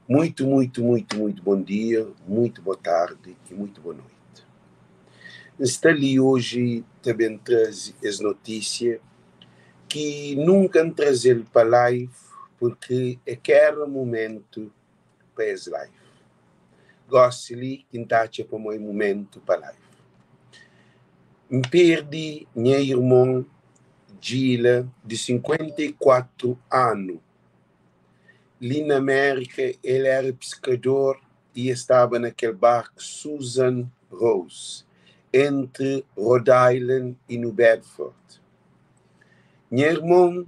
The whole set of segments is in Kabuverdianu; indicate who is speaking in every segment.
Speaker 1: Muito, muito, muito, muito bom dia, muito boa tarde e muito boa noite. N sta li oji ta ben traze es notísia ki nunka N traze-l pa live purki é ka éra mumentu pa es live. Gósi li ki N ta atxa pamó é mumentu pa live. N perde nha irmon Djila di 54 anu. Li na Mérika el éra piskador i el staba na kel barku Susan Rose, entri Rhode Island i New Bedford. Nha irmon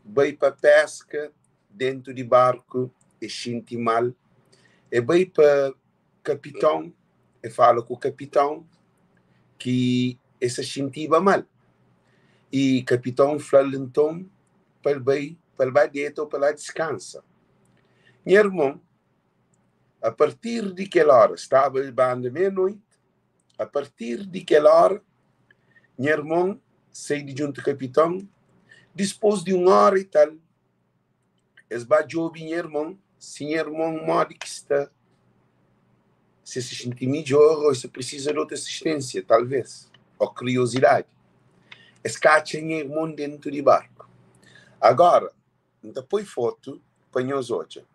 Speaker 1: bai pa péska déntu di barku, el xinti mal, el bai pa kapiton, el fala ku kapiton ki el sta xintiba mal. I kapiton fla-l nton pa el bai pa el ba deta ô pa el ba diskansa. Nha irmon, a partir di kel óra, staba banda meia-noiti, a partir di kel óra, nha irmon sai di djuntu kapiton, dispôs di un óra i tal, es ba djobe nha irmon, si nha irmon modi ki sta, si el sta xinti midjór ô si el prisiza di otu asisténsia, talvês, ô kuriozidadi. Es ka atxa nha irmon déntu di barku. Agóra, N ta poi fotu pa nhos odja.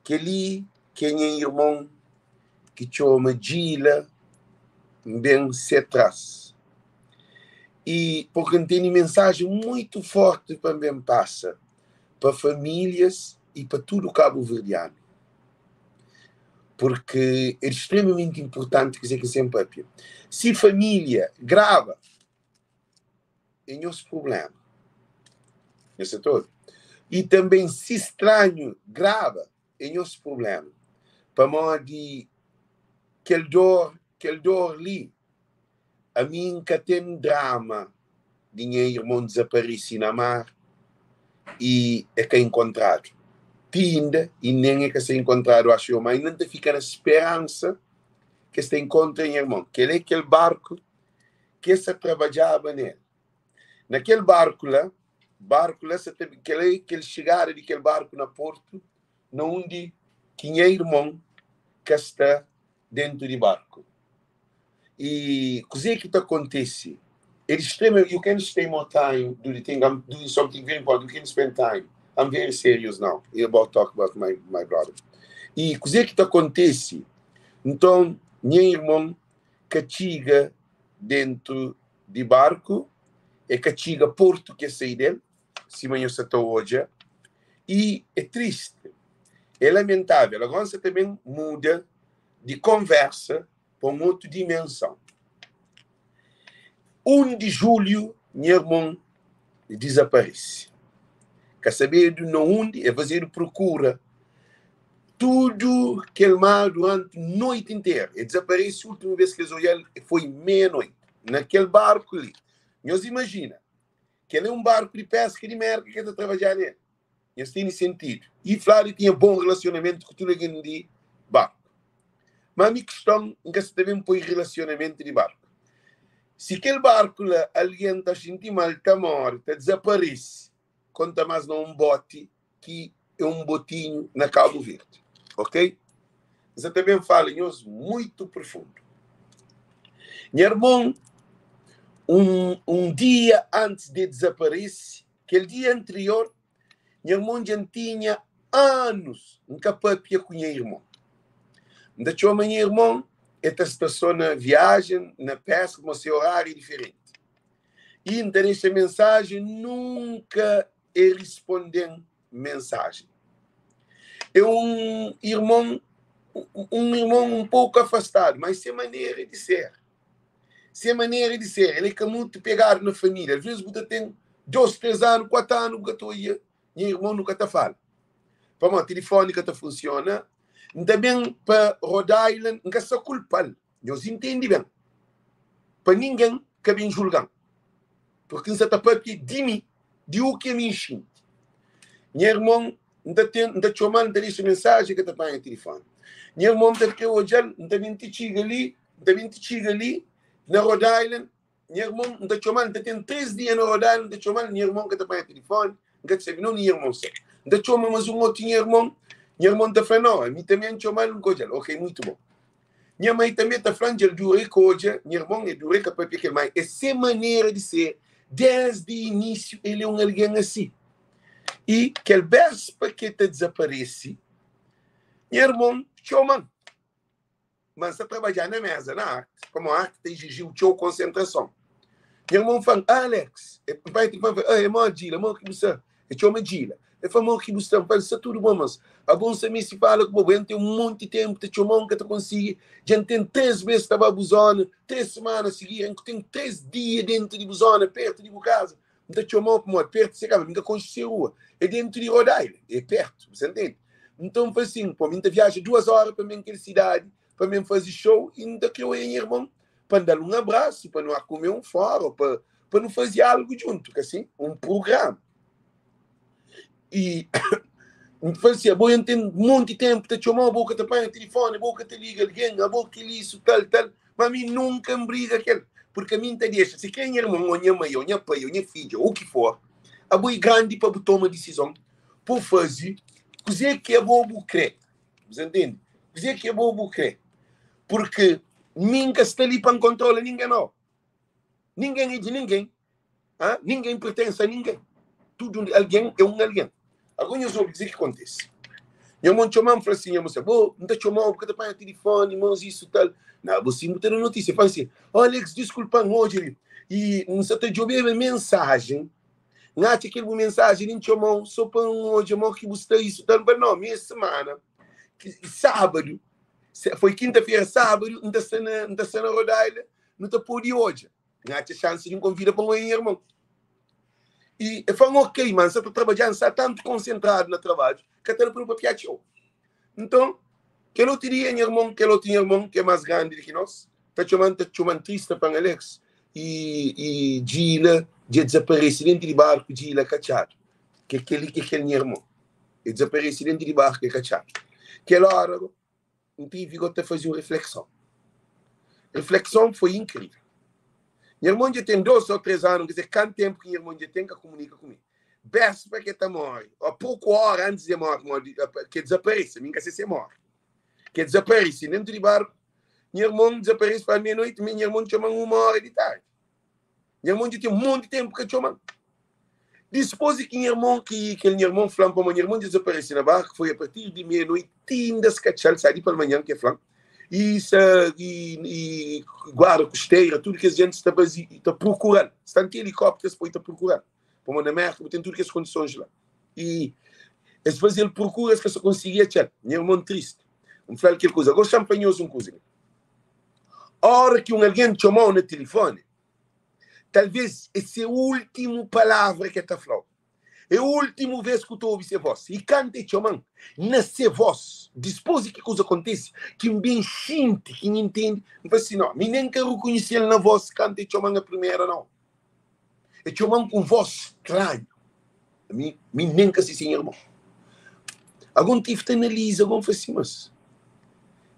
Speaker 1: Kel-li ki é nha irmon ki txoma Djila, N ben se tras. I purki N tene mensajen muitu fórti pa N ben pasa pa famílias i pa tudu kabuverdianu. Purki é di stremamenti inpurtanti kuzê ki N sen papia. Si família graba, é nhos prubléma. Nhos sa ta obi? I tanben si stranhu graba, é nhos prubléma. Pamodi kel dor, kel dor li, ami N ka ten drama di nha irmon dizaparisi na mar i e ka inkontradu ti inda i nen e ka sta inkontradu axu yo, ma inda N ta fika na speransa ki es ta inkontra nha irmon. Kel é kel barku ki es sa trabadjaba nel. Na kel barku la, barku la sa ta, kel é kel xigada di kel barku na portu, na undi ki nha irmon ka sta dentu di barku. I kuzê ki ta kontise? É di strema, you can stay more time, do the thing, I'm doing something very important, you can spend time. I'm very serious now, about talk about my, my brother. I kuzê ki ta kontise? Nton, nha irmon ka txiga dentu di barku, e ka txiga portu ki e sai del, sima nhos sa ta odja, i é tristi, é lamentável. Agora sa ta ben muda di konversa pa un otu dimensão. 1 di julhu nha irmon dizaparese. Ka sabedu na undi, e fazedu prokura tudu kel mar duranti noiti interu. E dizaparese, últimu bes ki es odja-l foi meia-noiti, na kel barku li. Nhos imajina, kel é un barku di peska di Merka ki el ta trabadja nel. Nhos tene sentidu. I fladu tinha bon relasionamentu ku tudu algen di barku. Má mi kiston, N ka sta ta ben poi relasionamentu di barku. Si kel barku la algen ta xinti mal, ta móre, ta dizaparese, konta más na un boti ki é un botinhu na Kabu Verdi. Ok? N sta ta ben fala nhos muitu profundu. Nha irmon, un, un dia antis di e dizaparese, Kel dia anterior, nha irmon dja N tinha anus N ka papia ku nha irmon. N ta txoma nha irmon, el ta sta so na viajen, na peska, pamodi se oráriu é diferenti. I N ta dexa mensajen, nunka el responde-m mensajen. É un irmon, un irmon un poku afastadu, mas se manera di ser. Se manera di ser, el é ka mutu pegadu na família. Às vezes bu ta ten 2, 3 anu, 4 anu bu ka ta oia nha irmon, nu ka ta fala. Pamodi tilifoni ka ta funsiona. N ta ben pa Rhode Island, N ka sta kulpa-l. Nhos intende ben. Pa ningen ka ben julga-m. Purki N sa ta papia di mi, di u ki ami N xinti. Nha irmon, N ta ten, N ta txoma-l, N ta dexa mensajen, el ka ta panha tilifoni. Nha irmon, N ta kre odja-l, N ta ben ti txiga li, N ta ben ti txiga li na Rhode Island, nha irmon, N ta txoma-l, N ta ten 3 dia na Rhode Island, N ta txoma-l, nha irmon ka ta panha tilifoni, N ka ta sabe nau, nha irmon sta. N ta txoma mas un otu nha irmon. Nha irmon ta fla, No, ami tanbe N txoma-l, N ka odja-l. Ok, muitu bon. Nha mai tanbe ta fla-m dja-l dura e ka odja nha irmon, e dura e ka papia ku el. Má é se manera di ser, désdi inísiu el é un algen asi. I kel béspa ki el ta dizaparese, nha irmon txoma-m. Ma N sta trabadja na méza na arti, pamodi arti ta iziji-u txeu konsentrason. Nha irmon fla-m, Alex, e pai ti fla-m, ah, é mó Djila, mó ki bu sta? E txoma Djila. E fla, mó ki bu sta? N fla, sta tudu bon, mas abo N sta meste fala ku bo. Bo N ten un monti ténpu ta txoma-u, N ka ta konsigi. Dja N ten 3 bês ta ba bu zóna, 3 simana sigira, N ten 3 dia déntu di bu zóna, pértu di bu kaza. N ta txoma-u pamodi pértu di se kaza, mi N ka konxe se rua. É déntu di Rhode Island, é pértu, bu sta ntende? Nton, N fla sin, pô, mi N ta viaja duas óra pa ben kel sidadi, pa ben faze show, i N ta krê oia nha irmon pa N da-l un abrasu, pa nu a kume un fóra, ô pa pa nu faze algu djuntu, ka sin? Un prugrama. I N fla si, abo N ten monti ténpu ta txoma-u, abo ka ta panha tilifóni, abo ka ta liga algen, abo kel isu, tal, tal. Ma mi nunka N briga ku el, purki ami N ta dexa, si krê nha irmon, ô nha mai, ô nha pai, ô nha fidja, ô ki for, abo é grandi pa bu toma disizon, pa bu faze kuzê ki abo bu krê. Bu sa ntende? Kuzê ki abo bu krê? Purki mi N ka sta li pa N kontrola ningen, nau. Ningen é di ningen. Ha? Ningen pertense a ningen. Tudu algen é un algen. Agora nhos obi kuzê ki kontise. Nha irmon txoma-m, fla sin, nha mosa, bo, N ta txoma-u, bu ka ta panha tilifoni, mos, isu, tal. Na, bo sin, bu ta da notísia. Fla sin, oh, Alex, diskulpa-m, odja li, i N sa ta djobeba mensajen, N atxa kel bu mensajen li, N txoma-u so pa N odja mo ki bu sta, isu, tal. N fla, no, mi es simana, ki sábadu, foi kinta-fera, sábadu, N ta sta na, N ta sta na Rhode Island, nu ta pode odja. N atxa xansi di N konvida pa N oia nha irmon. I el fla-m, Ok, ma N sta ta trabadja, N sta tantu konsentradu na trabadju, ka ta da pa nu papia txeu. Nton, kel otu dia, nha irmon, kel otu nha irmon, ki é más grandi di ki nos, ta txoma-m, ta txoma-m tristi, ta fla-m, Alex, i, i Djila dja dizaparese déntu di barku, Djila ka atxadu. Ke kel-li ki é kel nha irmon. El dizaparese déntu di barku, el ka atxadu. Kel óra, N tive go ta faze un reflekson. Reflekson foi inkrivel. Nha irmon dja ten dos o tres anu, k'ze kantu tenpu ki nha irmon dja ten ka kumunika ku mi. Béspa ke ta more, o poku ora antis di e more, modi ke dizaparese, mi N ka se si e more, ke dizaparese dentu di barku, nha irmon dizaparese pa meia noiti, mi nha irmon txoma-m uma ora di tardi. Nha irmon dja ten monti tenpu ka txoma-m. Dispôs di ki nha irmon, ki kel nha irmon fla-m pamodi nha irmon dizaparese na barku, foi a partir di meia noiti ti inda es ka txa-l, sa di palmanhan ki el fla-m, i sa i, i guarda kusteira, tudu kes jenti sta bazi, ta prokura-l. Sta nti elikópteru es poi ta prokura-l. Pamodi na Mérka bu ten tudu kes kondisons la. I es faze-l prokura, es ka sa konsigi atxa-l. Nha irmon tristi. N fla-l kel kuza. Gosi xa-m fla nhos un kuza li. Óra ki un algen txoma-u na tilifóni, talvês é se últimu palavra ki el ta fla-u. É últimu vês ki bu ta obi se vós. I kantu el txoma-m na se vós, dipôs di ki kuza kontise, ki N ben xinti, ki N intende, N fla si, Nau, mi nen N ka rekonhise-l na vós kantu el txoma-m na primera, nau. El txoma-m ku un vós stranhu. Mi, mi nen ka si se nha irmon. Agon tive ta analiza, agon fla si, mas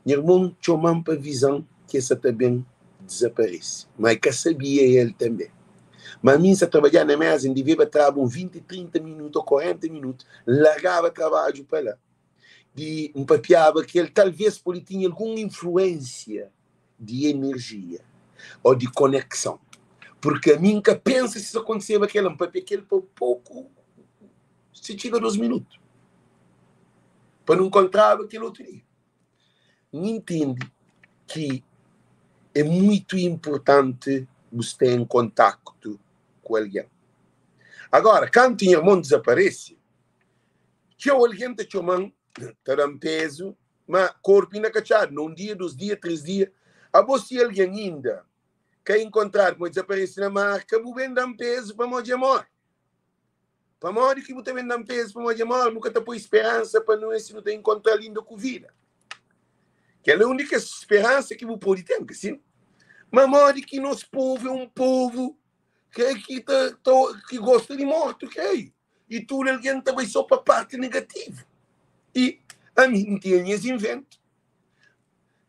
Speaker 1: nha irmon txoma-m pa aviza-m ki el sa ta ben dizaparese. Ma el ka sabia el tanbe. Ma mi N sa trabadja na meza, N deveba traba un 20, 30 minutu o 40 minutu, N largaba trabadju pa la, di N papiaba ku el, talves pode tinha algun influensia di enerjia ô di konekson. Purki ami N ka pensa si sa kontiseba kel-la, N papia kel pa poku, si txiga dos minutu, pa nu nkontraba kel otu dia. N intende ki é muitu inpurtanti bu sta en kontaktu ku algen. Agora, kantu nha irmon dizaparese, txeu algen ta txoma-m, ta da-m pezu, Ma korpu inda ka txadu, na un dia, dos dia, tres dia. Abo si algen inda ka inkontradu pamodi dizaparese na mar, ka bu ben da-m pezu pamodi dja more. Pamodi ki bu ta ben da-m pezu pamodi dja more? Bu ka ta poi speransa pa nu si nu ta inkontra-l inda ku vida. Kel é un di kes speransa ki bu pode ten, ka sin? Ma modi ki nos povu é un povu ke ki ta, ta, ki gosta di mortu, krei? I tudu algen ta bai so pa parti negativu. I ami N tinha nhas inventu.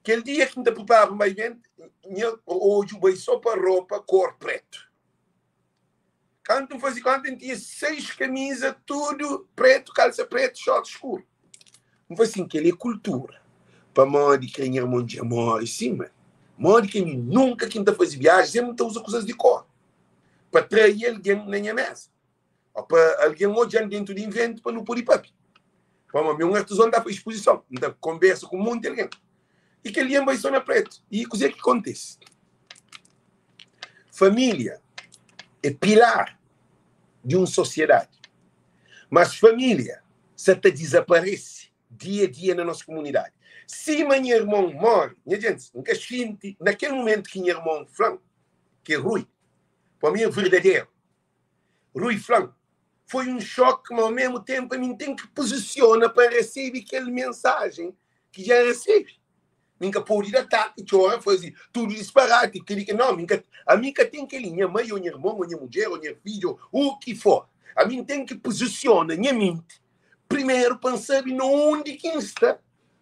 Speaker 1: Kel dia ki N ta pripara pa N bai inventu, nha odju bai so pa ropa kor pretu. Kantu N faze konta, N tinha 6 kamiza tudu pretu, kalsa pretu, short skuru. N fla sin, kel-li é kultura. Pamodi ki nha irmon dja móre sin, ma modi ki ami nunka ki N ta faze viaji, sénpri N ta uza kuzas di kor pa trai algen na nha méza ô pa algen odja-m déntu di inventu pa nu pode pâpia. Pamodi mi é un artizon, N ta faze spozison, N ta konbersa ku monti algen. I kel dia N bai sô na prétu. I kuzê ki kontise? Família é pilar di un sosiedadi. Mas família sa ta dizaparese dia dia na nos kumunidadi. Sima nha irmon móre, nha gentis, N ka xinti na kel mumentu ki nha irmon fla-m ki é Rui, pa mi é verdaderu. Rui fla-m, foi un xoki, ma au mesmu tenpu ami N ten ki puzisiona pa N resebe kel mensajen ki dja N resebe. Mi N ka pode da ataki, txora, faze tudu disparati, kel-li, kel-li. Nau, mi N ka, ami N ka ten kel-li. Nha mai ô nha irmon ô nha mudjer ô nha fidju ô u ki for. Ami N ten ki puzisiona nha menti primeru pa N sabe na undi ki N sta,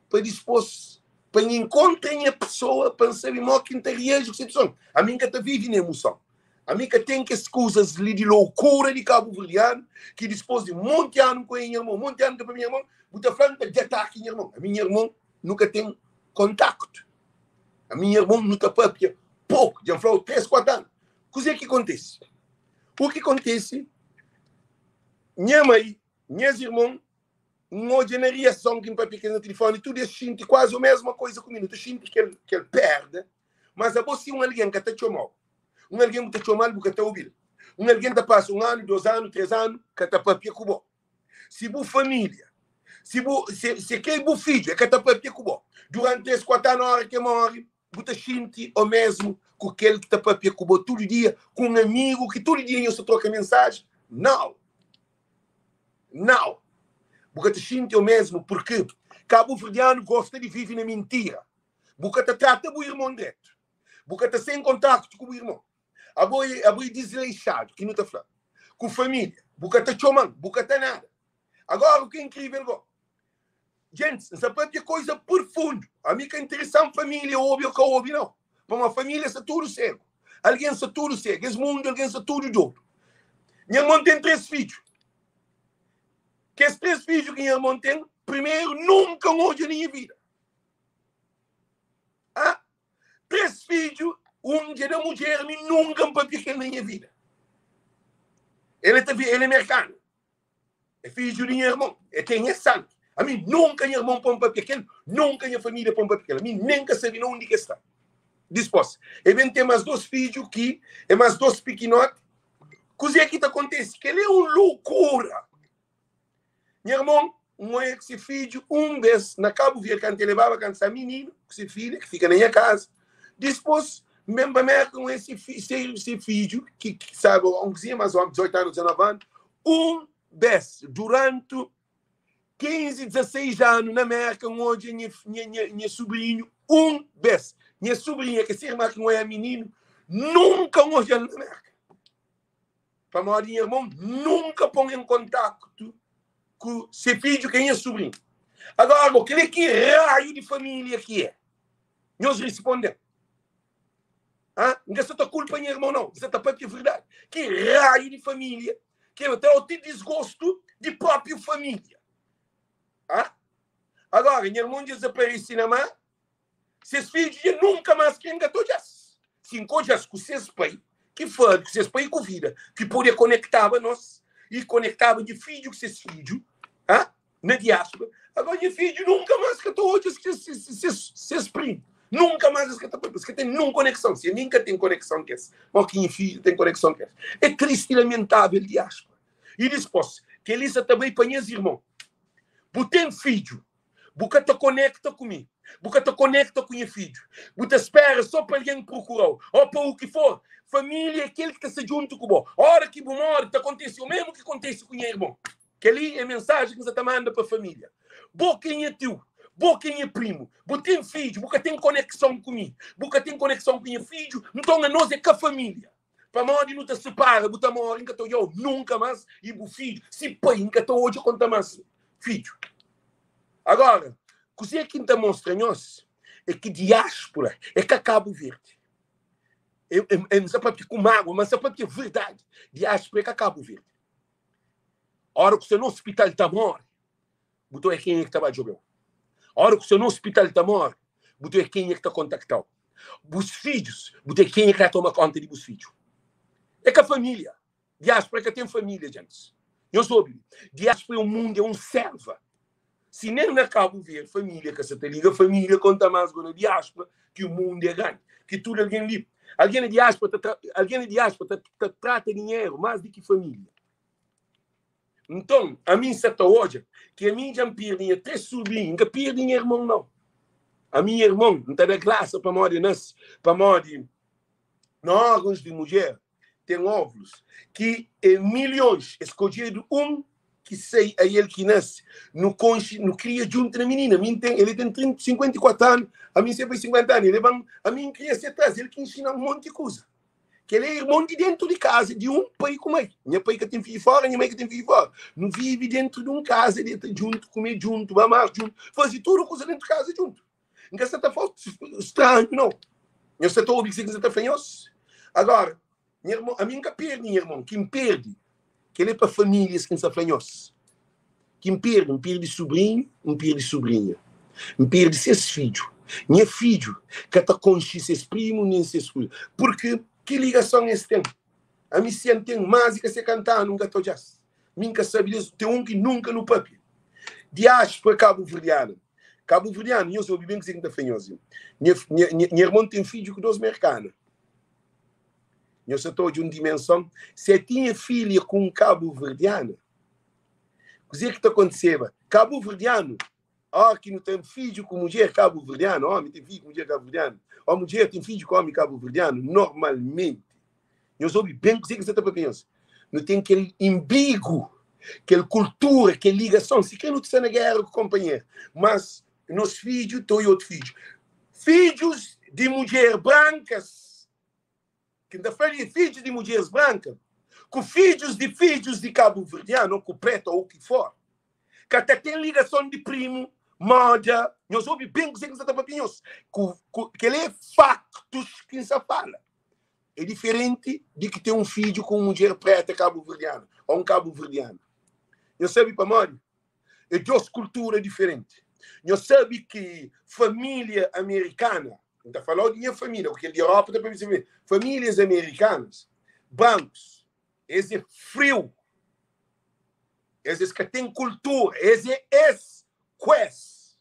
Speaker 1: pa dispôs pa N inkontra nha pesoa, pa N sabe modi ki N ta reaji ku situason. Ami N ka ta vive na emuson. Ami ka ten kes kuzas li di loukura di kabuverdianu ki dispôs di monti anu N konhe nha irmon, monti anu N ta pâpia nha irmon, bu ta fla N ta di ataki nha irmon. Ami nha irmon nu ka ten kontaktu. Ami nha irmon nu ta papia poku, dja N fla-u 3, 4 anu. Kuzê ki kontise? U ki kontise, nha mai, nhas irmon, N odja na riason ki N papia ku es na tilifoni, tudu es xinti kuazi omesma koiza ku mi. Nu ta xinti kel, kel perda. Mas abo si un algen ka ta txoma-u, un algen bu ta txoma-l bu ka ta obi-l, un algen ta pasa un anu, dos anu, tres anu ka ta papia ku bo. Si bu família, si bu, si, si kel bu fidju e ka ta papia ku bo duranti es 4 anu, ora ke mori, bu ta xinti o mesmu ku kel ki ta papia ku bo tudu dia, ku un amigu ki tudu dia nhos ta troka mensaji? Nau! Nau! Bu ka ta xinti o mesmu purki kabuverdianu gosta di vive na mintira. Bu ka ta trata bu irmon dretu. Bu ka ta sta en kontaktu ku bu irmon. Abo é, abo é disleixadu, ki nu ta fla. Ku família, bu ka ta txoma-m, bu ka ta nada. Agora, o ki é inkrível go, gentis, N sta papia koisa profundu. Ami ka interesa-m família obi ô ka obi, nau. Pamodi família sta tudu segu. Algen sta tudu segu. Es mundu, algen sta tudu dodu. Nha irmon ten 3 fidju. Kes 3 fidju ki nha irmon ten, primeru, nunka N odja na nha vida. Ah, 3 fidju, un dja da mudjer, mi nunka N papia ku el na nha vida. El é ta el é merkanu, é fidju di nha irmon, el ten nha sangi. Ami nunka nha irmon pô-m papia ku el, nunka nha família pô-m papia ku el. Ami nen ka sabe na undi ki el sta. Dispôs, el ben ten más dos fidju ki é más dos pikinoti. Kuzê ki ta kontise? Kel-li é un lokura! Nha irmon, N oia ku se fidju un bes na Kabu Verdi, kantu el lebaba kantu sta mininu, ku se filha, ki fika na nha kaza. Dispôs, N ben pa Merka, N oia se, se, se fidju, ki, ki staba un kuzinha más ómi, 18 anu, 19 anu, un bes, durantu 15, 16 anu na Merka, N odja nha, nha, nha, nha subrinhu un bes. Nha subrinha, ki é se irma ki N oia mininu, nunka N odja-l na Merka. Pamodi nha irmon nunka pon en kontaktu ku se fidju, ki é nha subrinhu. Agora, bo, kel-li ki raiu di família ki é? Nhos responde-m. Ah, N ka sta ta kulpa nha irmon, nau. N sta ta papia verdadi. Ki raiu di família ki é? Ta ten disgostu di própi família. Ah? Agora, nha irmon dja dizaparese na mar. Ses fidju dja nunka más ki N ka ta odja-s. Si N ka odja-s ku ses pai, ki fadu ku ses pai ku vida, ki podia konektaba nos i konektaba nha fidju ku ses fidju, ha, na diáspora. Agora nha fidju nunka más ka ta odja ses, ses primu. Nunka más es ka ta papia, es ka ten nun konekson. Si ami N ka ten konekson ku es, modi ki nha fidju ten konekson ku es? É tristi i lamentável diáspora. I dispôs, kel-li sa ta bai pa nhas irmon. Bu ten fidju, Bu ka ta konekta ku mi, bu ka ta konekta ku nha fidju. Bu ta spera so pa algen prokura-u ô pa u ki for. Família é kel ki ta sta djuntu ku bo. Óra ki bu móre, ta kontise omésmu ki kontise ku nha irmon. Kel-li é mensajen ki N sta ta manda pa família. Bo ki é nha tiu, bo ki é nha primu, bu ten fidju, bu ka ten konekson ku mi, bu ka ten konekson ku nha fidju, nton anos é ka família. Pamodi nu ta sipara, bu ta móre, N ka ta odja-u nunka más, i bu fidju, si pai, N ka ta odja konta más fidju. Agora, kuzê ki N ta mostra nhos é ki diáspora é ka Kabu Verdi. N sta papia ku mágua, ma N sta papia verdadi. Diáspora é ka Kabu Verdi. Ora ku sta na ospital ta móre, bu ta odja kenha ki ta ba djobe-u. Ora ku sta na hospital ta morre, bu ta kenha ki ta kontaktau. Bus fidjus, bu ta kenha ki ta toma konta di bus fidju. É ka família. Diáspora ka tem família, djantis. Nhos obi li. Diáspora é um mundo, é um selva. Si nem na Cabo Verde família ka sa ta liga família, konta más go na diáspora ki o mundo é grandi. Ki tudo alguém li. Alguém na diáspora ta, alguém na diáspora ta, ta trata dinheiro mais do que família. Nton, ami N sa ta odja ki ami dja N pirdi nha 3 subrinhu, N ka pirdi nha irmon nau. Ami nha irmon, N ta da grasa pamodi e nasi, pamodi na órgons di mudjer ten óvulos ki é milhons, es skodjedu un ki sai a el ki nasi, nu konxe, nu kria djuntu na minina. Ami N ten, el ten 30, 54 anu, ami N sai pa 50 anu, el leba-m, ami N kria se tras, el ki inxina-m un monti kuza. Kel é irmon di dentu di kaza di un pai ku mai. Nha pai ka ten fidju fora, nha mai ka ten fidju fora. Nu vive dentu di un kaza, deta djuntu, kume djuntu, ba mar djuntu, faze tudu kuza dentu kaza djuntu. N ka sta ta fala stranhu, nau. Nhos sta ta obi kuzê ki N sta ta fla nhos? Agora, nha irmon, ami N ka perde nha irmon. Ki N perde, kel é pa famílias ki N sta fla nhos. Ki N perde, N perde subrinhu, N perde subrinha. N perde ses fidju. Nha fidju ka ta konxe ses primu nen ses kuza. Purki ki ligason es ten? Ami si N ten más di ka se kanta-nu, N ka ta odja-s. Mi N ka sabe des. Ten un ki nunka nu papia. Diáspora kabuverdiana. Kabuverdianu, nhos obi ben kuzê ki N ta fla nhos. Nha, nha, nha irmon ten fidju ku dos merkana. Nhos sa ta odja un dimenson. Si el tinha filha ku un kabuverdiana, Kuzê ki ta kontiseba? Kabuverdianu, óra ki nu ten fidju ku mudjer kabuverdianu, ómi ten fidju ku mudjer kabuverdianu, ô mudjer ten fidju ku ómi kabuverdianu, normalmenti, nhos obi ben kuzê ki N sta ta papia nhos, nu ten kel inbigu, kel kultura, kel ligason, sikrê nu ta sta na géra ku konpanheru, mas nos fidju ta oia otu fidju. Fidjus di mudjer brankas Ki N ta fla di fidjus di mudjeris branka ku fidjus di fidjus di kabuverdianu ô ku pretu ô u ki for, ka ta ten ligason di primu moda. Nhos obi ben kuzê ki N sa ta papia nhos. Ku, ku, kel é faktus ki N sa fala. É diferenti di ki ten un fidju ku un mudjer preta kabuverdiana ô un kabuverdianu. Nhos sabe pamodi? É dos kultura diferenti. Nhos sabe ki família amerikana, N ta fala-u di nha família, ku kel di Europa ta papia si, famílias amerikanas, brankus, es é friu, es es ka ten kultura, es é es ku es.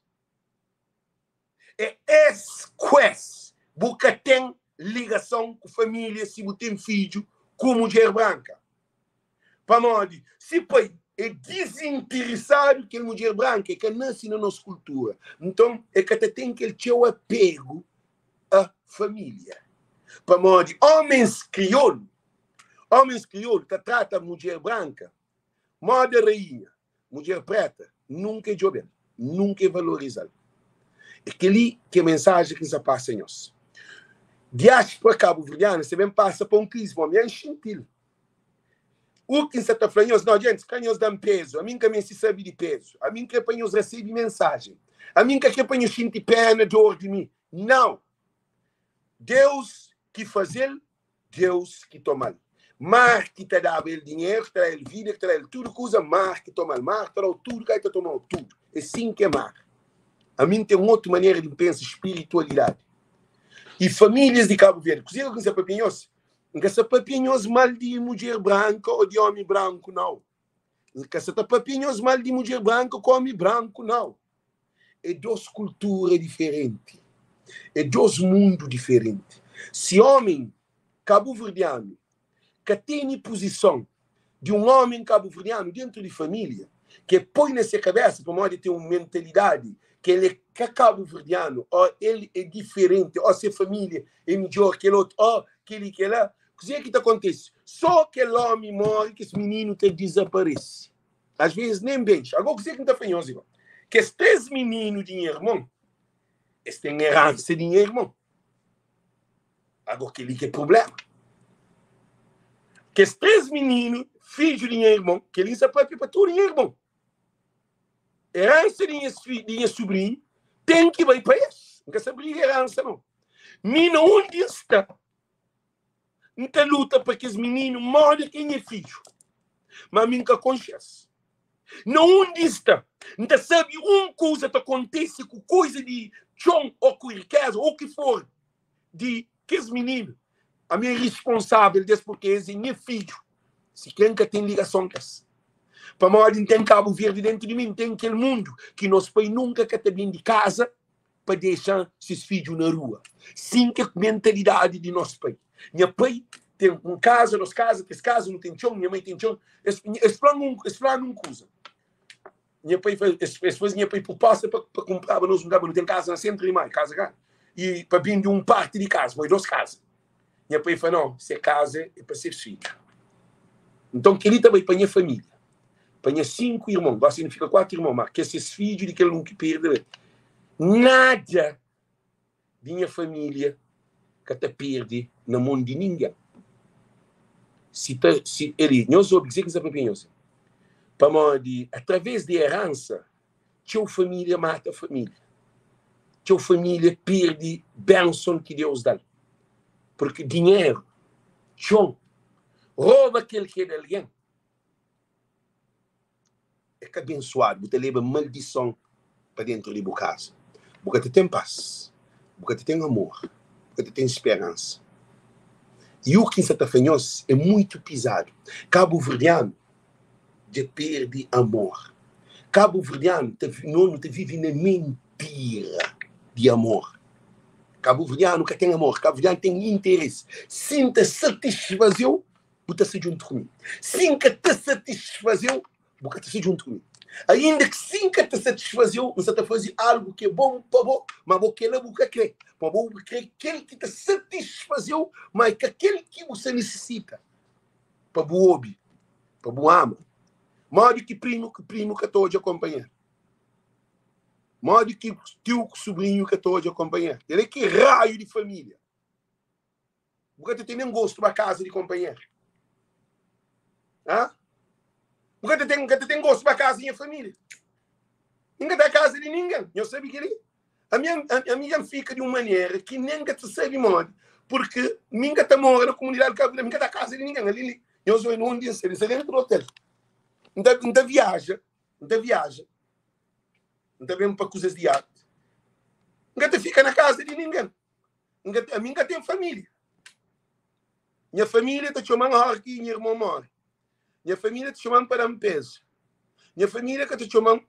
Speaker 1: É es ku es. Bu ka ten ligason ku família si bu ten fidju ku mudjer branka. Pamodi si pai é dizintirisadu kel mudjer branka, e ka nase na nos kultura. Nton, e ka ta ten kel txeu apegu a família. Pamodi ómens kriolu, ómens kriolu ta trata mudjer branka moda rainha. Mudjer preta nunka é djobe-l, nunka é valoriza-l. É kel-li ki é mensajen ki N sa pasa nhos. Diáspora kabuverdiana sa ben pasa pa un krizi, pamodi mi N xinti-l. U ki N sa ta fla nhos, no, djentis, ka nhos da-m pezu, ami N ka meste sabe di pezu. Ami N kre pa nhos resebe mensajen. Ami N ka kre pa nhos xinti pena, dor di mi. Nau! Deus ki faze-l, Deus ki toma-l. Mar ki ta daba el dinheru, ki ta da el vida, ki ta da el tudu kuza, mar ki toma-l. Mar ta da-u tudu, ka el ta toma-u tudu. É sin ki é mar. Ami N ten otu manera di N pensa spiritualidadi. I famílias di Kabu Verdi, kuzê ki N sa papia nhos? N ka sa papia nhos mal di mudjer branka ô di ómi branku, nau. N ka sa ta papia nhos mal di mudjer branka ku ómi branku, nau. É dos kultura diferenti, é dos mundu diferenti. Si ómi kabuverdianu ka tene puzison di un ómi kabuverdianu dentu di família, ki e poi na se kabesa pamodi e ten un mentalidadi ki el é ka kabuverdianu, ó el é diferenti, ó se família é midjór ki kel otu, ó kel-li kel-la, kuzê ki ta kontise? Sô kel ómi móre, kes mininu ta dizaparese. Às vezes nem beija. Agora kuzê ki N ta fla nhos irmon? Kes 3 mininu di nha irmon, es ten eransa di nha irmon. Agora kel-li ki é prubléma. Kes 3 mininu, fidju di nha irmon, kel-li N sta papia pa tudu nha irmon. Eransa di nha, di nha subrinhu ten ki bai pa es. N ka sta briga eransa, não. Mi na undi N sta, N ta luta pa kes mininu moda ki é nha fidju, ma mi N ka konxe-s. Na undi N sta, N ta sabe un kuza ta kontise ku kuza di txon ô ku rikeza ô ki for di kes mininu. Ami é responsável des purke es é nha fidju, sikre N ka ten ligason ku es. Pamodi N ten Kabu Verdi dentu di mi, N ten kel mundu ki nos pai nunka ka ta ben di kaza pa dexa ses fidju na rua. Sin ki é mentalidadi di nos pai. Nha pai ten un kaza, nos kaza, kes kaza, nu ten txon, nha mai ten txon. Es, es fla-m un, es fla-nu un kuza. Nha pai faz, es, es faze nha pai proposta pa, pa kumpraba nos un lugar, pa nu ten kaza na sentru di Maio, kaza grandi. I pa bende un parti di kaza, poi dos kaza. Nha pai fla, não, se kaza é pa ses fidju. Nton, kel-li ta bai pa nha família, pa nha 5 irmon, gosi nu fika 4 irmon, ma kes ses fidju di kel un ki perde, nada di nha família ka ta perde na mon di ningen. Si ta, si, eli, nhos obi kuzê ki N sta papia nhos. Pamodi, através di eransa, txeu família mata família. Txeu família perde benson ki Deus da-l. Porque dinheru, txon, roba kel ki é di algen, é ka abensuadu, bu ta leba maldison pa dentru di bu kaza. Bu ka ta ten pas, bu ka ta ten amor, bu ka ta ten speransa. I u ki N sa ta fla nhos é muitu pizadu. Kabuverdianu dja perde amor. Kabuverdianu ta, no nu ta vive na mentira di amor. Kabuverdianu ka ten amor, kabuverdianu ten interesi. Si N ta satisfaze-u, bu ta sta djuntu ku mi. Si N ka ta satisfaze-u, bu ka ta sta djuntu ku mi. Ainda ki si N ka ta satisfaze-u, N sta ta faze algu ki é bon pa bo, ma bo kel-la bu ka krê. Ma bo bu krê kel ki ta satisfaze-u, ma é ka kel ki bu sta nisisita pa bu obi, pa bu ama. Modi ki primu ku primu ka ta odja konpanheru? Modi ki tiu ku subrinhu ka ta odja konpanheru? Kel-la é ki raiu di família? Bu ka ta ten nen gostu ba kaza di konpanheru. Ha? Bu ka ta ten, ka ta ten gostu ba kaza di nha família. N ka ta kaza di ningen. Nhos sabe kel-li? Ami, ami dja N fika di un manera ki nen ka ta sabe modi, purki mi N ka ta mora na komunidadi di Kabu Verdi, mi ka ta kaza di ningen. Ali li, nhos oi na undi N sta, N sta dentu di otel. N ta, N ta viaja, N ta viaja, N ta ben pa kuzas di arti. N ka ta fika na kaza di ningen. N ka, ami N ka ten família. Nha família ta txoma-m óra ki nha irmon móre. Nha família ta txoma-m pa da-m pezu. Nha família ka ta txoma-m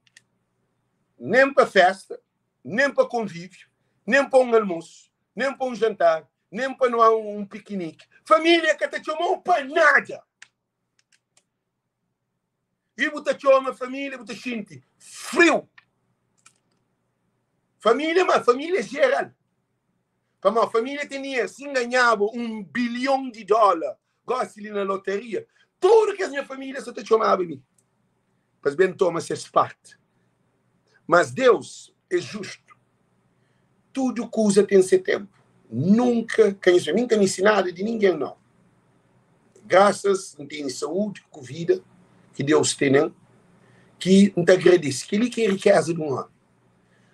Speaker 1: nen pa fésta, nen pa konvíviu, nen pa un almosu, nen pa un jantar, nen pa nu un pikiniki. Família ka ta txoma-u pa nada. I bu ta txoma família, bu ta xinti friu. Família, ma família geral. Pamodi família ten dinheru. Si N ganhaba un bilhon di dóla gósi li na loteria, tudu kes nha família sa ta txomaba mi pa es ben toma ses parti. Mas Deus é justu. Tudu kuza ten se ténpu. Nunka ka nhos Mi N ka meste nada di ningen, nau. Grasas N tene saúdi ku vida ki Deus tene-m, ki N ta agradese. Kel-li ki é rikéza di un ómi.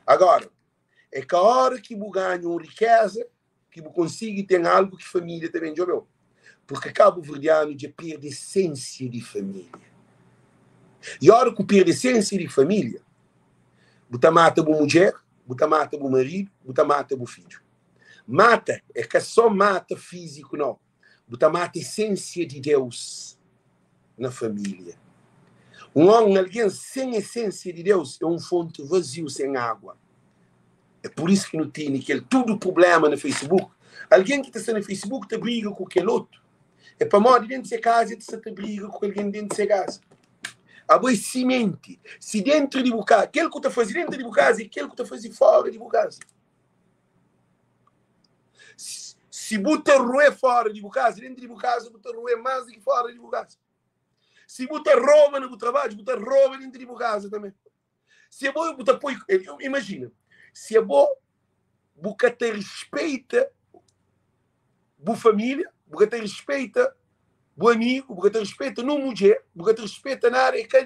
Speaker 1: Agóra, é ka óra ki bu ganha un rikéza ki bu konsigi ten algu ki família ta ben djobe-u. Purki kabuverdianu dja perde esensia di família. I óra ku perde esensia di família, bu ta mata bu mudjer, bu ta mata bu maridu, bu ta mata bu fidju. Mata é ka só mata fíziku, nau. Bu ta mata esensia di Deus na família. Un un algen sen esensia di Deus é un fonti vaziu sen água. É pur isu ki nu tene kel tudu prubléma na Facebook. Algen ki ta sta na Facebook ta briga ku kel otu é pamodi déntu se kaza el ta sta ta briga ku algen déntu se kaza. Abo é simenti. Si déntu di bu kaza, kel ku ta faze déntu di bu kaza é kel ku ta faze fóra di bu kaza. Si bu ta ruê fóra di bu kaza, déntu di bu kaza bu ta ruê más di ki fóra di bu kaza. Si bu ta roba na bu trabadju, bu ta roba déntu di bu kaza tanbê. Si abo bu ta poi, imajina, si abo bu ka ta respeita bu família, bu ka ta respeita bu amigu, bu ka ta respeita nun mudjer, bu ka ta respeita nada, é ka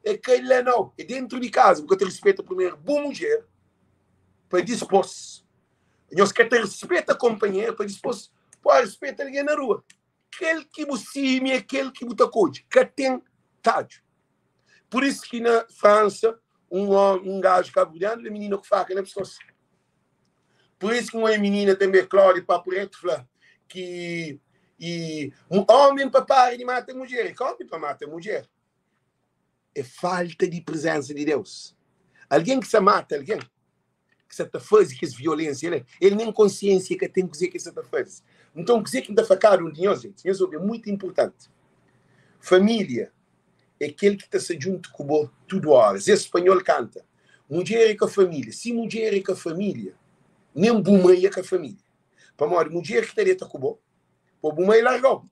Speaker 1: é ka la nau, é dentru di kaza, bu ka ta respeita primeru bu mudjer, pa dispôs, nhos ka ta respeita konpanheru, pa dispôs pode respeita algen na rua. Kel ki bu símia é kel ki bu ta kodje, ka ten tadju. Pur isu ki na Fransa un omi, un gaju kabuverdianu da minina ku faka na piskos. Pur isu ki un oi minina tanbe, Claudia Papu Retu fla ki i un omi pa para di mata mudjer, é ka omi pa mata mudjer. É falta di prezensa di Deus. Algen ki sa mata algen, ki sa ta faze kes violensia la, el nen konsiensia ka ten kuze ki el sa ta faze. Nton, kuze ki N ta fla kada un di nhos, gentis, nhos obi, é mutu inpurtanti. Família é kel ki ta sta djuntu ku bo tudu óra. Zé Spanhol kanta, Mudjer é ka família. Si mudjer é ka família, nen bu mai é ka família. Pamodi mudjer ki ta deta ku bo, po bu mai larga-u.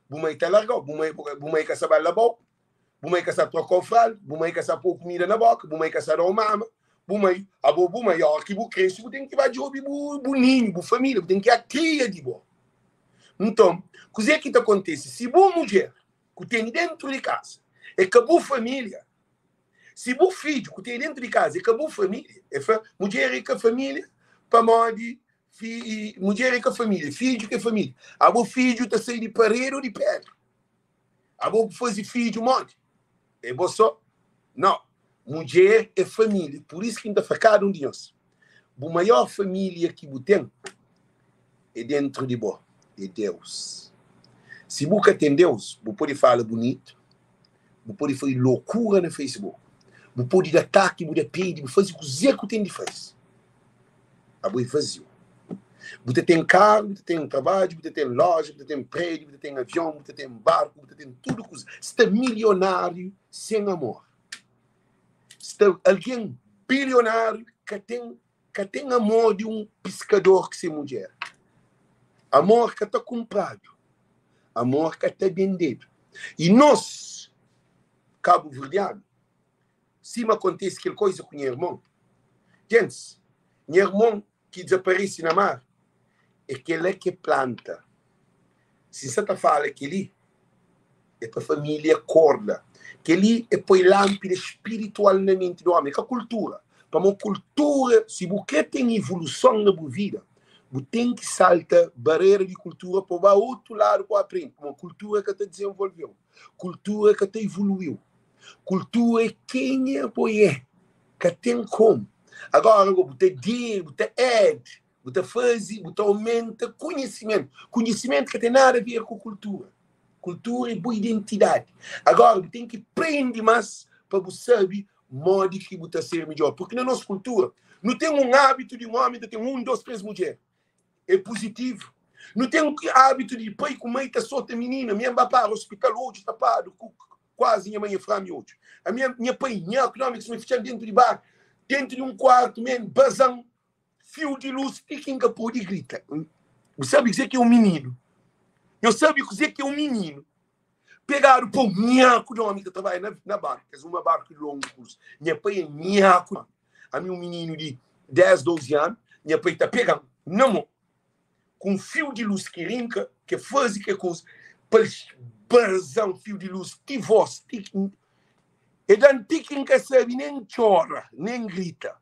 Speaker 1: Bu mai ta larga-u, bu mai, bu mai ka sa ba laba-u, bu mai ka sa troka-u fralda, bu mai ka sa pô-u kumida na boka, bu mai ka sa da-u mama, bu mai, abo bu mai, óra ki bu krese bu ten ki ba djobe bu, bu ninhu, bu família, bu ten ki a kria di bo. Nton, kuzê ki ta kontise si bu mudjer ku tene dentru di kaza é ka bu família, si bu fidju ku tene dentru di kaza é ka bu família, el fla, mudjer é ka família pamodi fi, mudjer é ka família, fidju ki é família. Abo fidju ta sai di paredi ô di pedra? Abo bu faze fidju modi? É bo só? Nau. Mudjer é família. Pur isu ki N ta fla kada un di nhos, bu maior família ki bu ten é dentru di bo, é Deus. Si bu ka ten Deus, bu pode fala bunitu, bu pode faze lokura na Facebook, bu pode da taki, bu da pedi, bu faze kuzê ku ten di faze. Abo é vaziu. Bu ta ten karu, bu ta ten trabadju, bu ta ten loja, bu ta ten prédiu, bu ta ten avion, bu ta ten barku, bu ta ten tudu kuza. Sta milionáriu sen amor. Sta algen bilionáriu ka ten ka ten amor di un piskador ku se mudjer. Amor ka ta kunpradu, amor ka ta bendedu. I nos, kabuverdianu, sima kontise kel koiza ku nha irmon, gentis, nha irmon ki dizaparese na mar, é kel-la ki é planta. Si N sa ta fala kel-li, é pa família korda. Kel-li é poi lánpida spiritual na menti di ómi, é ka kultura. Pamodi kultura, si bu krê ten ivoluson na bu vida, bu ten ki salta barera di kultura pa bu ba otu ladu pa bu aprende. Pamodi kultura ka ta dizenvolve-u, kultura ka ta ivolui-u. Kultura é kenha bo é, ka ten komu. Agora go bu ta dir, bu ta add, bu ta faze, bu ta aumenta konhisimentu. Konhisimentu ka ten nada a ver ku kultura. Kultura é bu identidadi. Agora bu ten ki prende mas pa bu sabe modi ki bu ta ser midjor. Porque na nos kultura nu ten un hábitu di un omi ta ten un, dos, tres mudjer. É puzitivu. Nu ten hábitu di pai ku mai ta sota minina. Mi N ba para ospital, odju tapadu ku Kuazi nha mãe fra-mi odju. Ami nha pai, nha economics me fitxa-m dentu di bar, dentu di un kuartu men, baza-m fiu di lus ti ki N ka pode grita. Bu sabe kuzê ki é un mininu? Nhos sabe kuzê ki é un mininu? Pegadu pa un nhaku di omi ki ta trabadja na, na barku, kes uma barku di longu kursu. Nha pai é nhaku di omi. Ami un mininu di 10, 12 anu, nha pai ta pega-m na mon. ku un fiu di lus ki rinka, ke faze ke kuza, pa el baza-m fiu di lus ti vós, ti ki e da-m ti ki N ka sabe nen txora, nen grita.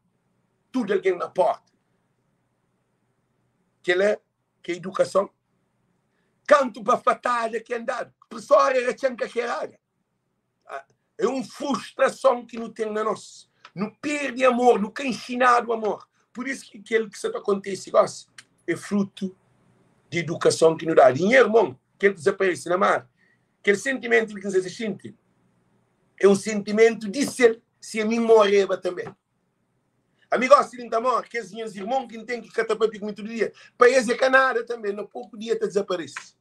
Speaker 1: Tudu algen na pórta. Kel-la ki é idukason? Kantu bafatada ki N dadu, presória ratxa-m kakerada. É un frustrason ki nu ten na nos. Nu perde amor, nu ka inxinadu amor. Pur isu ki kel ki sta ta kontise gósi é frutu di edukason ki nu dadu. I nha irmon, kel ki dizaparese na mar, kel sentimentu li ki N sta ta xinti é un sentimentu di sel si ami N moreba tanbê. Ami gósi li N ta móre, kes nhas irmon ki N ten ki ka ta pâpia ku mi tudu dia, pa es é ka nada tanbê, na poku dia ta dizaparese.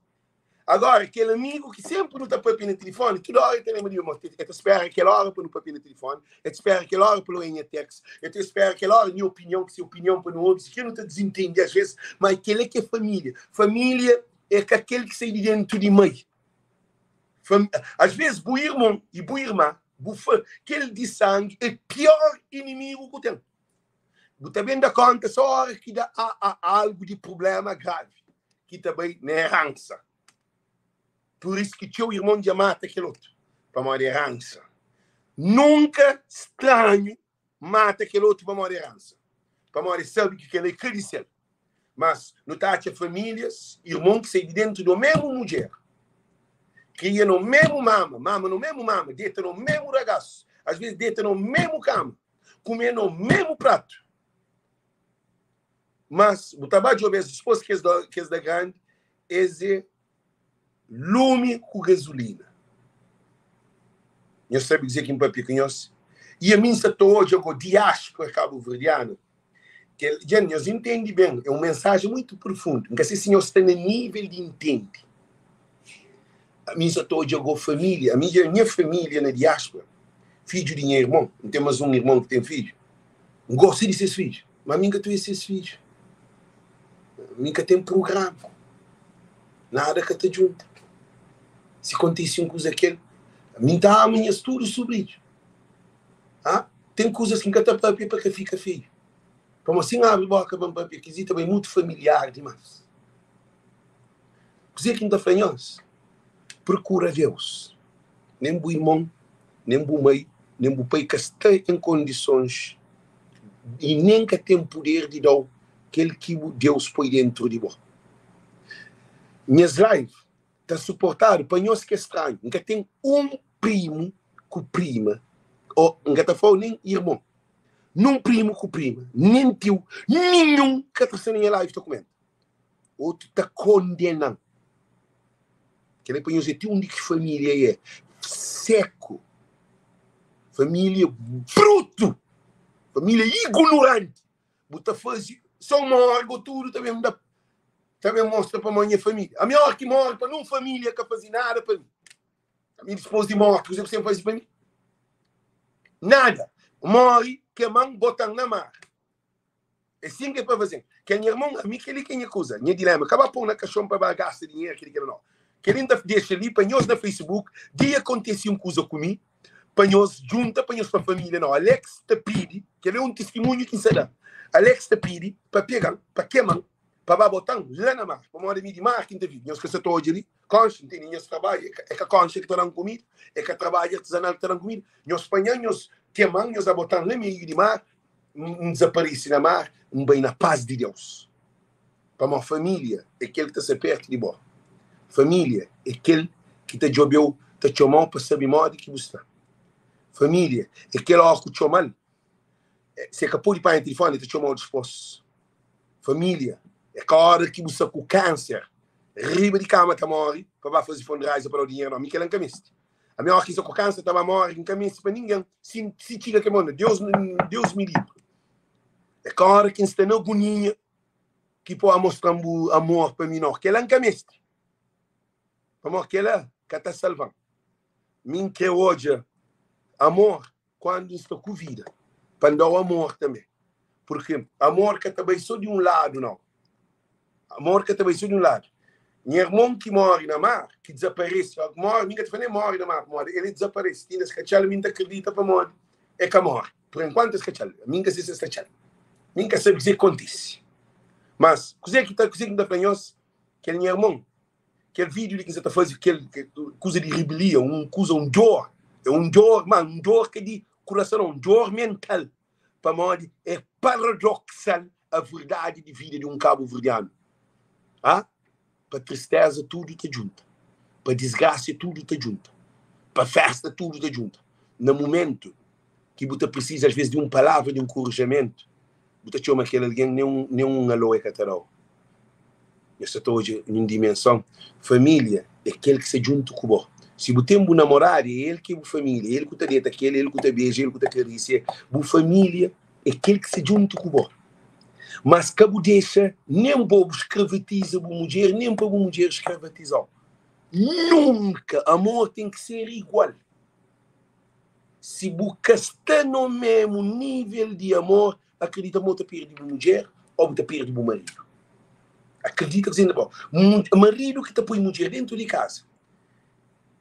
Speaker 1: Agora, kel amigu ki sénpri nu ta pâpia na tilifóni, tudu óra el ta lenbra di mi, ma el ta spéra kel óra pa nu pâpia na tilifóni, el ta spéra kel óra pa nu oia nha text, el ta spéra kel óra nha opinion, ki se opinion pa nu obi, sikrê nu ta dizintende asvês, má kel-la ki é família. Família é ka kel ki sai di déntu di mai. Fam... Asvês bu irmon i bu irma, bu fa... kel di sangi é piór inimigu ku ten. Bu ta ben da kónta sô óra ki da a a algu di prubléma gravi ki ta bai na eransa. Pur isu ki txeu irmon dja mata kel otu, pamodi eransa. Nunka stranhu mata kel otu pamodi eransa, pamodi el sabe ki kel-la é ka di sel. Mas nu ta atxa famílias, irmon ki sai di dentu di omésmu mudjer, kria na omésmu mama, mama na omésmu mama, deta na omésmu ragasu. Asves deta na memu kama, kume na memu pratu. Mas bu ta ba djobe es dispos ki es da grandi, es é lumi ku gazulina. Nhos sabe kuzê ki N papia ku nhos? I ami N sta ta odja go diáspora kabuverdiana. Kel, dja nhos intende ben, é un mensajen muitu profundu. N ka se si nhos sta na nível di intende. Ami N sta ta odja go família, ami dja nha família na diáspora, fidju di nha irmon, N ten más un irmon ki ten fidju, N gosta di ses fidju, ma ami N ka ta odja ses fidju. Mi ka ten prugrama, nada ka ta djunta. Si kontise un kuza kel, mi N ta ama nhas tudu subrinhu. Ha? Ten kuzas ki N ka ta papia pa ka fika feiu. Pamodi si N abri boka pa N papia kes li ta bai mutu familiar dimas. Kuzê ki N ta fla nhos? Prokura Deus. Nen bu irmon, nen bu mai, nen bu pai ka sta en kondisons i nen ka ten puder di da-u kel ki bu Deus poi dentru di bo. Nhas live ta suportadu pa nhos ki é stranhu. N ka ten un primu ku prima, ô N ka ta fla-u nen irmon, nun primu ku prima, nen tiu, ninhun ka ta sta na nha live ta kumenta. Otu ta kondena-m. Kel-li é pa nhos é ti undi ki família é seku, família brutu, família ignoranti. Bu ta faze só uma óra go tudu ta ben da ta ben mostra pamodi nha família. Ami óra ki móre pa nun família ka faze nada pa mi. Ami dispôs di morti, kuzê ku sen faze pa mi? Nada. Móre, kema-m, bota-m na mar. É sin ki é pa faze. Kel nha irmon, ami kel-li ki é nha kuza, nha dilema. Ka ba pô-m na kaxon pa ba gasta dinheru, kel-li kel-la nau. Kel-li N ta dexa li pa nhos na Facebook, dia kontese un kuza ku mi, pa nhos djunta pa nhos fla família nau. Alex ta pidi, kel-li é un tistimunhu ki N sa da, Alex ta pidi pa pega-m, pa kema-m, pa ba bota-m la na mar, pamodi ami di mar ki N ta vive. Nhos ka sa ta odja li, konxe, N tene nhas trabadju, é ka konxe ki ta da-m kumida, é ka trabadju artizanal ki ta da-m kumida. Nhos panha-m, nhos kema-m, nhos ba bota-m la meiu di mar, N dizaparese na mar, N bai na pas di Deus. Pamodi família é kel ki ta sta pértu di bo. Família é kel ki ta djobe-u, ta txoma-u pa sabe modi ki bu sta. Família é kel óra ku txoma-l, si el ka pode panha tilifóni, el ta txoma-u dipôs. Família é ka óra ki bu sta ku kánser, riba di kama ta móre, pa ba faze fundraiser pa da-u dinheru. Nau, mi kel-la N ka meste. Ami óki sa ku kansa ta ba móre, N ka meste pa ningen. Si si txiga kel momentu, Deus Deus mi libra. É ka óra ki N sta na agonia ki pa mostra-m bu amor pa mi, nau. Kel-la N ka meste. Pamodi kel-la ka ta salva-m. Mi N krê odja amor Kuandu N sta ku vida, pa N da-u amor tanbê. Purki amor ka ta bai sô di un ladu, nau. Amor ka ta bai sô di un ladu. Nha irmon ki móre na mar, ki dizaparese, móre, mi N ka ta fla nen móre na mar, pamodi el dizaparese. Ti inda es ka atxa-l, mi N ta kridita pamodi el ka móre. Pur enkuantu es ka atxa-l. Mi N ka se si es ta atxa-l. Mi N ka sabe kuzê ki kontise. Mas, kuzê ki ta, kuzê ki N ta fla nhos? Kel nha irmon Kel vídeo li ki N sa ta faze kel kuza di ribelia, un kuza, un dor, é un dor, ma un dor ka di kurason nau, un dor mental, pamodi é paradoksal a verdadi di vida di un kabuverdianu. Ha? Pa tristeza tudu ta djunta, pa disgrasia tudu ta djunta, pa festa tudu ta djunta. Na mumentu ki bu ta prisiza asves di un palavra di nkorajamentu, bu ta txoma kel algen nen un nen un alô e ka ta da-u. Nhos sa ta odja un dimenson. Família é kel ki sta djuntu ku bo. Si bu ten bu namoradu, é el ki é bu família, é el ku ta deta ku el, é el ku ta beja, é el ku ta karisia. Bu família é kel ki sta djuntu ku bo. Mas ka bu dexa nen bo bu skravatiza bu mudjer, nen pa bu mudjer skravatiza-u. Nunka! Amor ten ki ser igual. Si bu ka sta no memu nivel di amor, akredita ma bu ta perde bu mudjer o bu ta perde bu maridu. Akredita ku bo. Maridu ki ta poi mudjer dentu di kaza,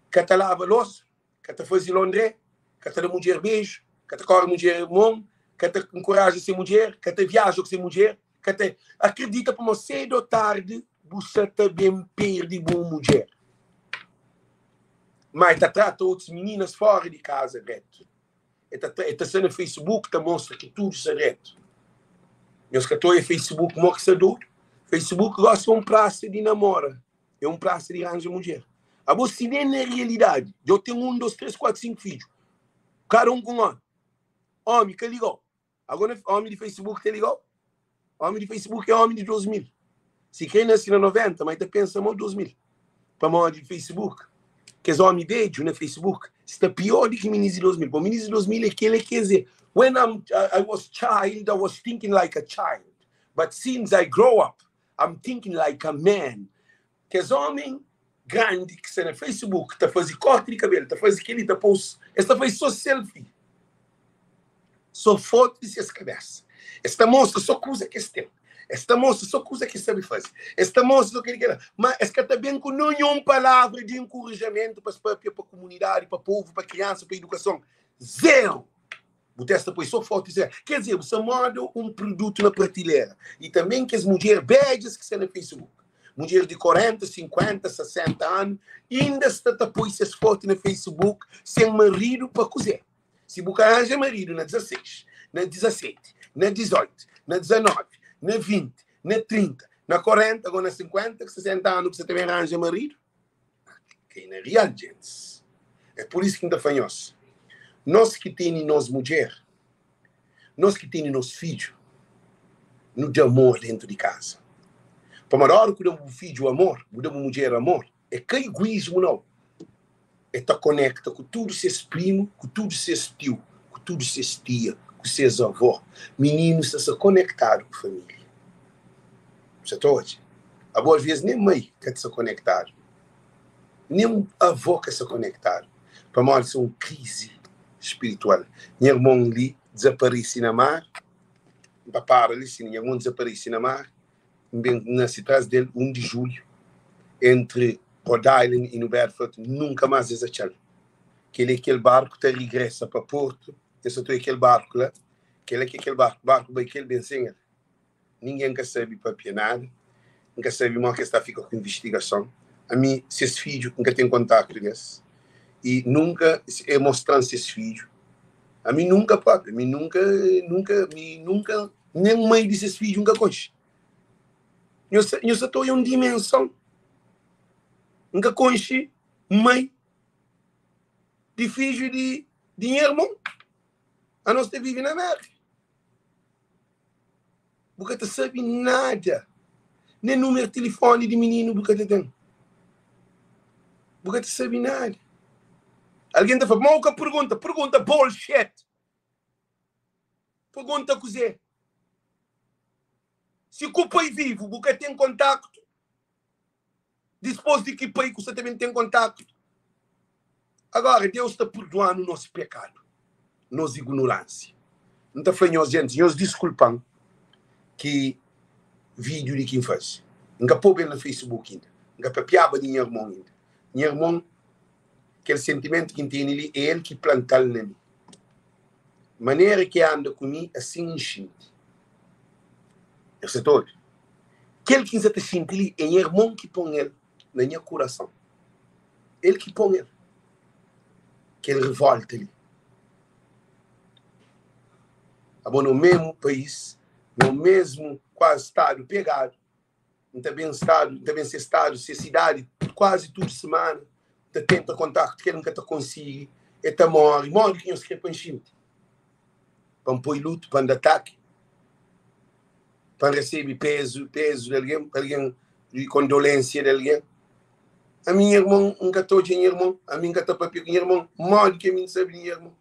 Speaker 1: ka ta lava losa, ka ta faze londré, ka ta da mudjer beju, ka ta kore mudjer mon, ka ta nkoraja se mudjer, ka ta viaja ku se mudjer, ka ta akredita pamo sedu o tardi bu sa ta ben perde bu mudjer. Ma e ta trata otus mininas fora di kaza dretu. E ta e ta sta na Facebook ta mostra ki tudu sta dretu. Nhos ka ta oia Facebook mo ki sta dodu? Facebook gosi é un prasa di namora, é un prasa di ranja mudjer. Abo si nen na realidadi djo ten 1, 2, 3, 4, 5 fidju. Kada un ku un omi. Omi ka ligau. Ago na omi di Facebook ta ligau? Omi di Facebook é omi di 2000. Si kre nasi na 90, ma e ta pensa mo 2000. Pamodi Facebook, kes omi bedju na Facebook sta pior di ki minis di 2000. Pamodi minis di 2000 é kela ki es é. When I'm, I was child, I was thinking like a child. But since I grow up, I'm thinking like a man. Kes omi grandi ki sta na Facebook ta faze korti di kabelu, ta faze kel-li, ta pô-s, es ta faze sô selfie, sô fotu di ses kabésa. Es ta mostra sô kuza ki es ten, es ta mostra sô kuza ki es sabe faze, es ta mostra sô kel-li, kel-la. Má es ka ta ben ku ninhun palavra di enkurajamentu pa es pâpia pa kumunidadi, pa povu, pa kriansa, pa idukason. Zeru! Bu testa poi so fotu se. Quer dizer, bu sta moda um produto na prateleira. E também kes mudjer bedjas ki sta na Facebook. Mudjer di 40, 50, 60 anu inda sta ta poi ses fotu na Facebook sem maridu pa kuzê? Si bu ka ranja maridu na 16, na 17, na 18, na 19, na 20, na 30, na 40, agora na 50, 60 anu bu sta ta ben ranja maridu? Kai na real, gentis. É pur isu ki N ta fla nhos, nos ki tene nos mudjer, nos ki tene nos fidju, nu da amor dentu di kaza. Pamodi óra ku da bu fidju amor, bu da bu mudjer amor, é ka iguísmu nau. É ta konekta ku tudu ses primu, ku tudu ses tiu, ku tudu ses tia, ku ses avó. Mininus ta sta konektadu ku família. Bu sa ta odja? Abo alvês nen mai ka ta sta konektadu, nen avó ka sta konektadu, pamodi sta un krizi spiritual. Nha irmon li dizaparisi na mar, N pa para li sin, nha irmon dizaparisi na mar, N ben nase tras del, 1 di julhu, entri Rhode Island i New Bedford, nunka más es atxa-l. Kel-li é kel barku ta rigresa pa Portu, es sa ta oia kel barku la, kel-la ki é kel barku, barku bai kel ben sen el. Ningen ka sabe papia nada, N ka sabe mó ki es ta fika ku invistigason. Ami, ses fidju, N ka ten kontaktu di es i nunka e mostra-m ses fidju. Ami nunka papia, mi nunka, nunka, mi nunka, nen mai di ses fidju N ka konxe. Nhos sa, nhos sa ta oia un dimenson. N ka konxe mai di fidju di, di nha irmon. Anos ta vive na Mérka. Bu ka ta sabe nada. Nen númeru di tilifóni di mininu bu ka ta ten. Bu ka ta sabe nada. Algen ta fla, ma bu ka pergunta. Pergunta bullshit. Pergunta kuzê? Si ku pai vivu bu ka ten kontaktu, Dispôs di ki pai ku sta ta ben ten kontaktu. Agora, Deus ta purdua-nu nos pekadu, nos ignoránsia. N ta fla nhos, gentis, nhos diskulpa-m ki vídiu li ki N faze. N ka poba el na Facebook inda. N ka papiaba di nha irmon inda. Nha irmon, kel sentimentu ki N tene li, é el ki planta-l na mi. Manera ki el anda ku mi, asin N xinti. Nhos sa ta obi? Kel ki N sa ta xinti li é nha irmon ki pô-m el na nha kurason. El ki pô-m el. Kel revólta li. Abo no mesmu país, no mesmu kuazi stadu pegadu, N ta ben stadu, N ta ben se stadu, se sidadi kuazi tudu simana, N ta tenta kontaktu ku el, N ka ta konsigi, el ta móre. Modi ki nhos krê pa N xinti? Pa N poi lutu, pa N da ataki? Pa N resebe pezu, pezu di algen, pa algen di kondolensia di algen? Ami nha irmon, N ka ta odja nha irmon, ami N ka ta papia ku nha irmon, modi ki ami N sabe di nha irmon?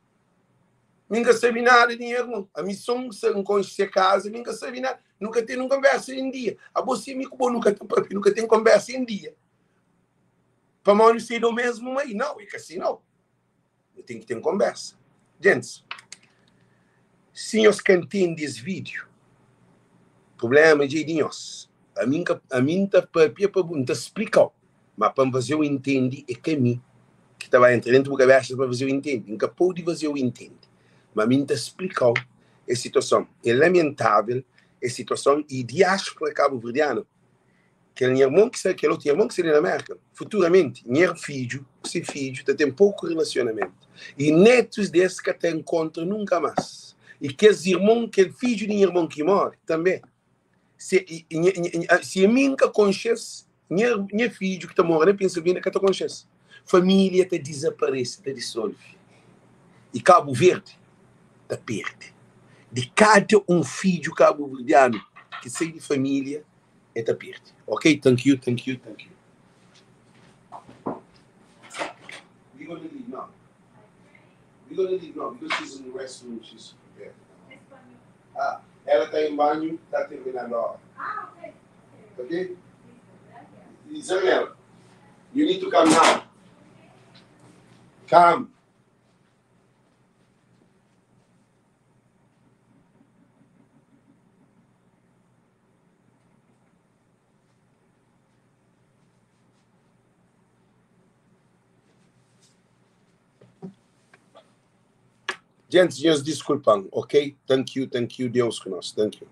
Speaker 1: Mi N ka sabe nada di nha irmon, ami so N sa, N konxe se kaza, mi N ka sabe nada, nu ka ten un konversa en dia. Abo si mi ku bo nu ka ta papia, nu ka ten konversa en dia. Pamodi nu sai do mesmu mai? Nau, é ka si nau. Nu ten ki ten konbersa. Gentis, si nhos ka ntende es vídiu, prubléma dja é di nhos. Ami N ka, ami N ta papia pa bu, N ta splika-u, ma pa N faze-u intende é ka mi ki ta ba entra dentu bu kabésa pa faze-u intende. N ka pode faze-u intende, ma ami N ta splika-u es situason. É lamentável es situason y diáspora kabuverdiana Kel nha irmon ki sta, kel otu nha irmon ki sta li na Mérka, futuramenti, nha fidju ku se fidju ta ten poku rilasionamentu i netus di es ka ta inkontra nunka más. I kes irmon, kel fidju di nha irmon ki móre, tanbê. Se, si ami N ka konxe-s, nha, nha fidju ki ta mora na Pennsylvania ka ta konxe-s. Família ta dizaparese, ta disolve. I Kabu Verdi ta perde. Di kada un fidju kabuverdianu ki sai di família e ta perde. Ok, thank you, thank you, thank you. We gonna leave now. We gonna leave now because she's in the restroom, she's prepared. Ah, ela tá em banho, tá terminando a hora.
Speaker 2: Ah, ok.
Speaker 1: Ok? Isabel, you need to come now. Come. Gente, nhos disculpan, ok? Thank you, thank you, Deus ku nos. Thank you.